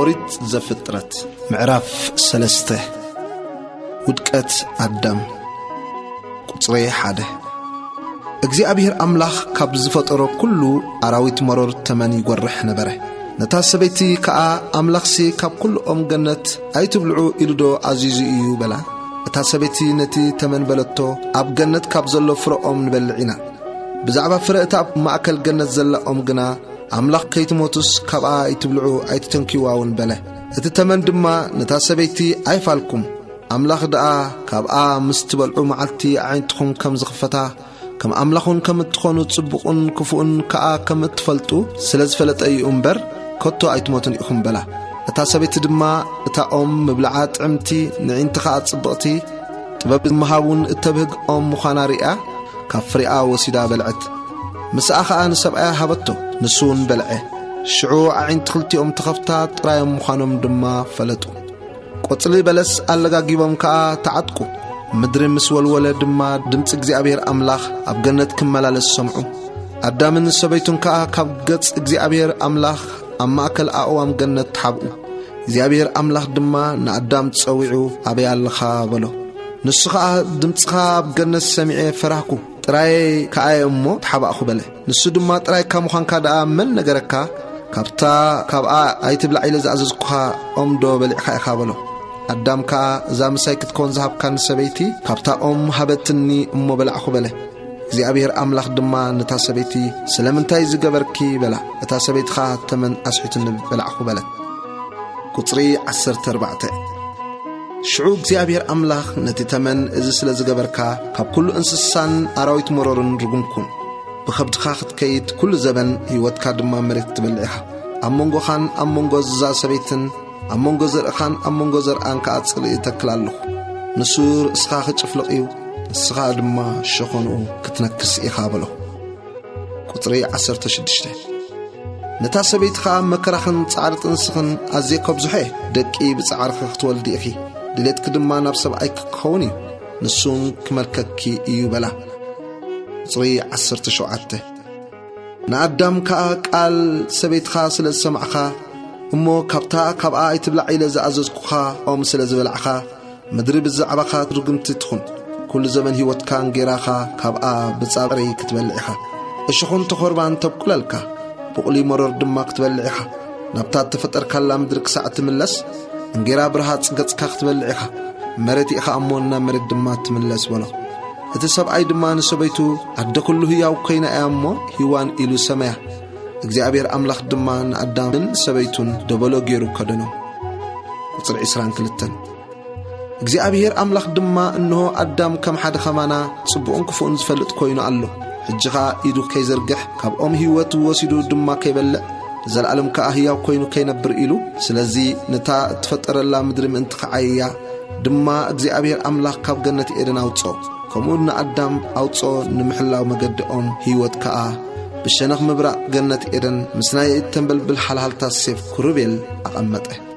ኦሪት ዘፍጥረት ምዕራፍ ሰለስተ። ውድቀት ኣዳም። ቁጽሪ ሓደ። እግዚኣብሔር ኣምላኽ ካብ ዝፈጠሮ ኩሉ ኣራዊት መሮር ተመን ይጎርሕ ነበረ። ነታ ሰበይቲ ከኣ፣ ኣምላኽሲ ካብ ኩሉ ኦም ገነት ኣይትብልዑ ኢሉ ዶ ኣዚዙ እዩ? በላ። እታ ሰበይቲ ነቲ ተመን በለቶ፣ ኣብ ገነት ካብ ዘሎ ፍረ ኦም ንበልዕ ኢና። ብዛዕባ ፍረ እታ ኣብ ማእከል ገነት ዘላ ኦም ግና፣ ኣምላኽ ከይትሞቱስ ካብኣ ኣይትብልዑ ኣይትተንክይዋ እውን በለ። እቲ ተመን ድማ ነታ ሰበይቲ፣ ኣይፋልኩም፣ ኣምላኽ ደኣ ካብኣ ምስ ትበልዑ መዓልቲ ኣዒንትኹም ከም ዝኽፈታ፣ ከም ኣምላኽ እውን ከም እትኾኑ ጽቡቕን ክፉእን ከኣ ከም እትፈልጡ ስለ ዝፈለጠ እዩ እምበር፣ ከቶ ኣይትሞቱን ኢኹም በላ። እታ ሰበይቲ ድማ፣ እታ ኦም ምብልዓ ጥዕምቲ፣ ንዒንቲ ኸኣ ጽብቕቲ፣ ጥበብ ምሃብ እውን እተብህግ ኦም ምዃና ርእያ፣ ካብ ፍሬኣ ወሲዳ በልዐት። ምስኣ ኸኣ ንሰብኣያ ሃበቶ፣ ንሱ እውን በልዐ። ሽዑ ኣዒንቲ ክልቲኦም ተኸፍታ፣ ጥራዮም ምዃኖም ድማ ፈለጡ። ቆጽሊ በለስ ኣለጋጊቦም ከኣ ተዓጥቁ። ምድሪ ምስ ወልወለ ድማ ድምጺ እግዚኣብሔር ኣምላኽ ኣብ ገነት ክመላለስ ሰምዑ። ኣዳምን ሰበይቱን ከኣ ካብ ገጽ እግዚኣብሔር ኣምላኽ ኣብ ማእከል ኣእዋም ገነት ተሓብኡ። እግዚኣብሔር ኣምላኽ ድማ ንኣዳም ጸዊዑ፣ ኣበይ ኣለኻ? በሎ። ንሱ ኸኣ፣ ድምጽኻ ኣብ ገነት ሰሚዐ ፈራህኩ፣ ጥራይ ከኣየ እሞ ተሓባእኹ በለ። ንሱ ድማ፣ ጥራይካ ምዃንካ ደኣ መን ነገረካ? ካብታ ካብኣ ኣይትብላዕ ኢለ ዝኣዘዝኩኻ ኦም ዶ በሊዕኻ ኢኻ? በሎ። ኣዳም ከኣ፣ እዛ ምሳይ ክትከውን ዝሃብካኒ ሰበይቲ ካብታ ኦም ሃበትኒ እሞ በላዕኹ በለ። እግዚኣብሔር ኣምላኽ ድማ ነታ ሰበይቲ፣ ስለምንታይ ዝገበርኪ? በላ። እታ ሰበይቲ ኸኣ፣ ተመን ኣስሒቱኒ በላዕኹ በለት። ቁጽሪ ዓሰርተ ኣርባዕተ። ሽዑ እግዚኣብሔር ኣምላኽ ነቲ ተመን፣ እዚ ስለ ዝገበርካ፣ ካብ ኩሉ እንስሳን ኣራዊት መሮርን ርጉም ኩን። ብኸብድኻ ክትከይድ፣ ኩሉ ዘበን ህይወትካ ድማ መሬት ክትበልዕ ኢኻ። ኣብ መንጎኻን ኣብ መንጎ እዛ ሰበይትን፣ ኣብ መንጎ ዘርእኻን ኣብ መንጎ ዘርኣን ከኣ ጽልኢ እተክል ኣለኹ። ንሱ ርእስኻ ክጭፍልቕ እዩ፣ ንስኻ ድማ ሸኾንኡ ክትነክስ ኢኻ በሎ። ቁጽሪ ዓሰርተ ሽዱሽተ። ነታ ሰበይቲ ኸኣ፣ መከራኽን ጻዕሪ ጥንስኽን ኣዝየ ከብዝሖ እየ፣ ደቂ ብጻዕርኺ ክትወልዲ ኢኺ፣ ድሌትኪ ድማ ናብ ሰብኣይኪ ክኸውን እዩ፣ ንሱን ክመልከኪ እዩ በላ። ቁጽሪ ዓሰርተ ሸውዓተ። ንኣዳም ከኣ፣ ቃል ሰበይትኻ ስለ ዝሰማዕኻ፣ እሞ ካብታ ካብኣ ኣይትብላዕ ኢለ ዝኣዘዝኩኻ ኦም ስለ ዝበላዕኻ፣ ምድሪ ብዛዕባኻ ርግምቲ ትኹን። ኩሉ ዘበን ህይወትካ እንጌራኻ ካብኣ ብጻዕሪ ክትበልዕ ኢኻ። እሾኽን ተኾርባን ተብቁለልካ፣ ብቑሊ መሮር ድማ ክትበልዕ ኢኻ። ናብታ እተፈጠርካላ ምድሪ ክሳዕ ትምለስ፣ እንጌራ ብርሃጽ ገጽካ ክትበልዕ ኢኻ። መሬት ኢኻ እሞ፣ ናብ መሬት ድማ ትምለስ በሎ። እቲ ሰብኣይ ድማ ንሰበይቱ፣ ኣደ ኩሉ ህያው ኮይና እያ እሞ፣ ሂዋን ኢሉ ሰመያ። እግዚኣብሔር ኣምላኽ ድማ ንኣዳምን ሰበይቱን ደበሎ ገይሩ ከደኖም። ቁጽሪ ዕስራን ክልተን። እግዚኣብሔር ኣምላኽ ድማ፣ እንሆ፣ ኣዳም ከም ሓደ ኸማና ጽቡቕን ክፉእን ዝፈልጥ ኮይኑ ኣሎ። ሕጂ ኸኣ ኢዱ ከይዘርግሕ፣ ካብ ኦም ህይወት ወሲዱ ድማ ከይበልዕ፣ ንዘለኣለም ከኣ ህያው ኮይኑ ከይነብር ኢሉ። ስለዚ ነታ እትፈጠረላ ምድሪ ምእንቲ ኸዓይያ ድማ እግዚኣብሔር ኣምላኽ ካብ ገነት ኤደን ኣውጽኦ። ከምኡ ንኣዳም ኣውጽኦ፣ ንምሕላው መገዲ ኦም ህይወት ከኣ ብሸነኽ ምብራቕ ገነት ኤደን ምስ ናይ ተንበልብል ሓልሃልታ ሴፍ ክሩቤል ኣቐመጠ።